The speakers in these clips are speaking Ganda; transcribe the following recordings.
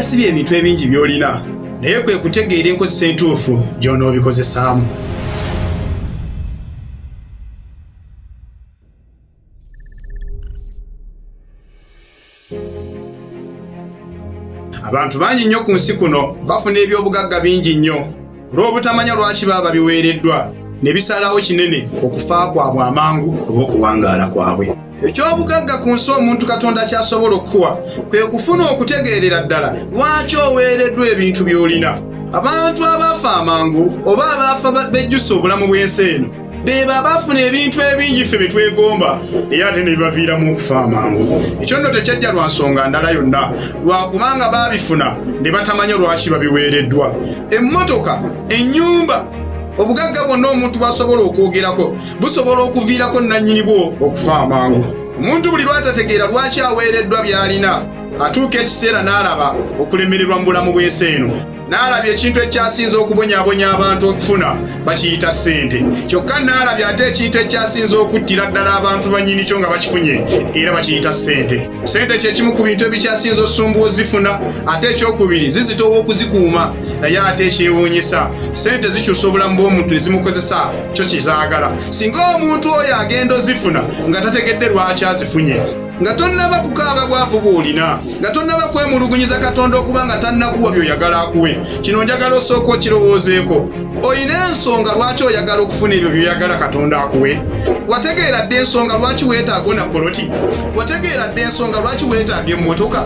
Obugagga si bye bintu ebingi by'olina, naye kwe kutegeera enkozesa entuufu gy'onoobikozesaamu. Abantu bangi nnyo ku nsi kuno bafuna eby'obugagga bingi nnyo olw'obutamanya lwaki baba babiweereddwa ne bisalawo kinene okufa kwabwe amangu oba okuwangaala kwabwe. Eky'obugagga ku nsi omuntu Katonda ky'asobola okukuwa kwe kufuna okutegeerera ddala lwaki oweereddwa ebintu by'olina. Abantu abaafa amangu oba abaafa bejjusa obulamu bw'ensi eno beebo abaafuna ebintu ebingi ffe bye twegomba era ate ne bibaviiramu okufa amangu. Ekyo nno tekyajja lwa nsonga ndala yonna, lwakubanga baabifuna ne batamanya lwaki babiweereddwa. Emmotoka, ennyumba, obugagga bwonna omuntu bw'asobola okwogerako busobola okuviirako nnannyini bwo okufa amangu. Omuntu buli lw'atategeera lwaki aweereddwa by'alina, atuuka ekiseera n'alaba okulemererwa mu bulamu bw'ensi eno. Naalabye ekintu ekyasinze okubonyabonya abantu okufuna bakiyita ssente, kyokka naalabye ate ekintu ekyasinze okuttira ddala abantu bannyini kyo nga bakifunye era bakiyita ssente. Ssente kye kimu ku bintu ebikyasinze osumbuwa ozifuna, ate ekyokubiri zizitoowa okuzikuuma. Naye ate ekyewuunyisa, ssente zikyusa obulamu bw'omuntu ne zimukozesa kyo kye zaagala, singa omuntu oyo agenda ozifuna nga tategedde lwaki azifunye. Nga tonnaba kukaaba bwavu bw'olina, nga tonnaba kwemulugunyiza Katonda okuba nga tannakuwa by'oyagala akuwe, kino njagala osooka okirowoozeeko. Olina ensonga lwaki oyagala okufuna ebyo by'oyagala Katonda akuwe? Wategeera dda ensonga lwaki weetaaga ona poloti? Wategeera dda ensonga lwaki weetaaga emmotoka?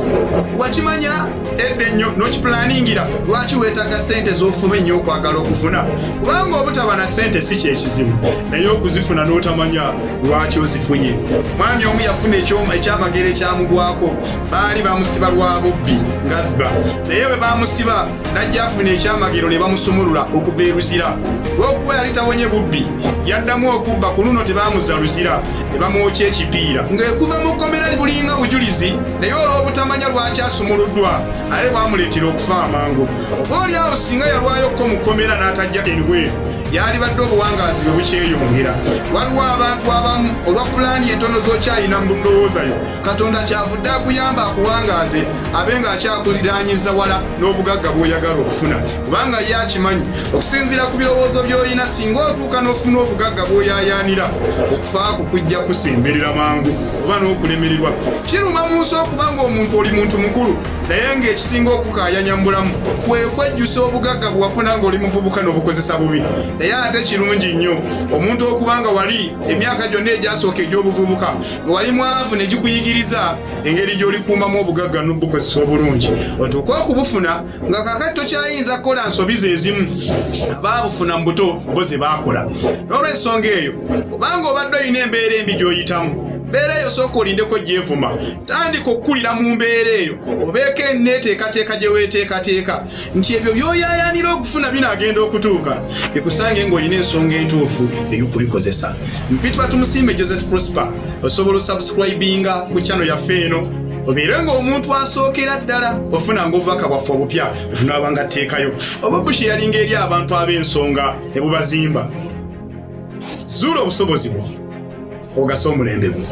Wakimanya edda ennyo n'okipulaningira lwaki weetaaga ssente z'ofuba ennyo okwagala okufuna? Kubanga obutaba na ssente si kye kizibu, naye okuzifuna n'otamanya lwaki ozifunye. Mwami omu yafuna ekyamagero ekyamugwako. Baali bamusiba lwa bubbi ng'abba, naye bwe bamusiba n'ajja afuna ekyamagero ne bamusumulula okuva e Luzira. Olw'okuba yali tawonye bubbi, yaddamu okubba, ku luno tebaamuzza Luzira ne bamwokya ekipiira. Ng'ekuva mu kkomera bulinga bujulizi, naye olw'obutamanya lwaki asumuluddwa ate bwamuleetera okufa amangu. Oboolyawo singa yalwayokko mu kkomera n'atajja enbweru, yaalibadde obuwangaazi bwe bukyeyongera. Waliwo abantu abamu olwa pulaani entono z'okyalina mu ndowooza yo, Katonda kyavudde akuyamba akuwangaaze abe ng'akyakuliraanyiza wala n'obugagga bw'oyagala okufuna, kubanga ye akimanyi okusinziira ku birowoozo by'olina, singa otuuka n'ofuna obugagga bw'oyaayaanira, okufa kwo kujja kusemberera mangu oba n'okulemererwa. Kiruma mu nsi okuba ng'omuntu oli muntu mukulu naye ng'ekisinga okukaayanya mu bulamu kwe kwejjusa obugagga bwe wafuna ng'oli muvubuka n'obukozesa bubi. Naye ate kirungi nnyo omuntu okuba nga wali emyaka gyonna egyasooka egy'obuvubuka nga wali mwavu ne gikuyigiriza engeri gy'olikuumamu obugagga n'obukozesa obulungi otuuke okubufuna nga kaakati tokyayinza kukola nsobi ze zimu abaabufuna mu buto bo ze baakola. N'olw'ensonga eyo, kubanga obadde olina embeera embi gy'oyitamu, mbeera eyo sooka olindeko gyevuma, tandika okukulira mu mbeera eyo, obeeko enneeteekateeka gye weeteekateeka nti ebyo by'oyaayaanira okufuna binaagenda okutuuka bikusange ng'olina ensonga entuufu ey'okubikozesa. Mpitibwa Tumusiime Joseph Prosper. Osobola osubscribinga ku channel yaffe eno obeere ng'omuntu asookera ddala ofunanga obubaka bwaffe obupya bwe tunaabanga tteekayo oba busheyalinga eri abantu ab'ensonga ne bubazimba. Zuula obusobozi bwo ogase omulembe gwo.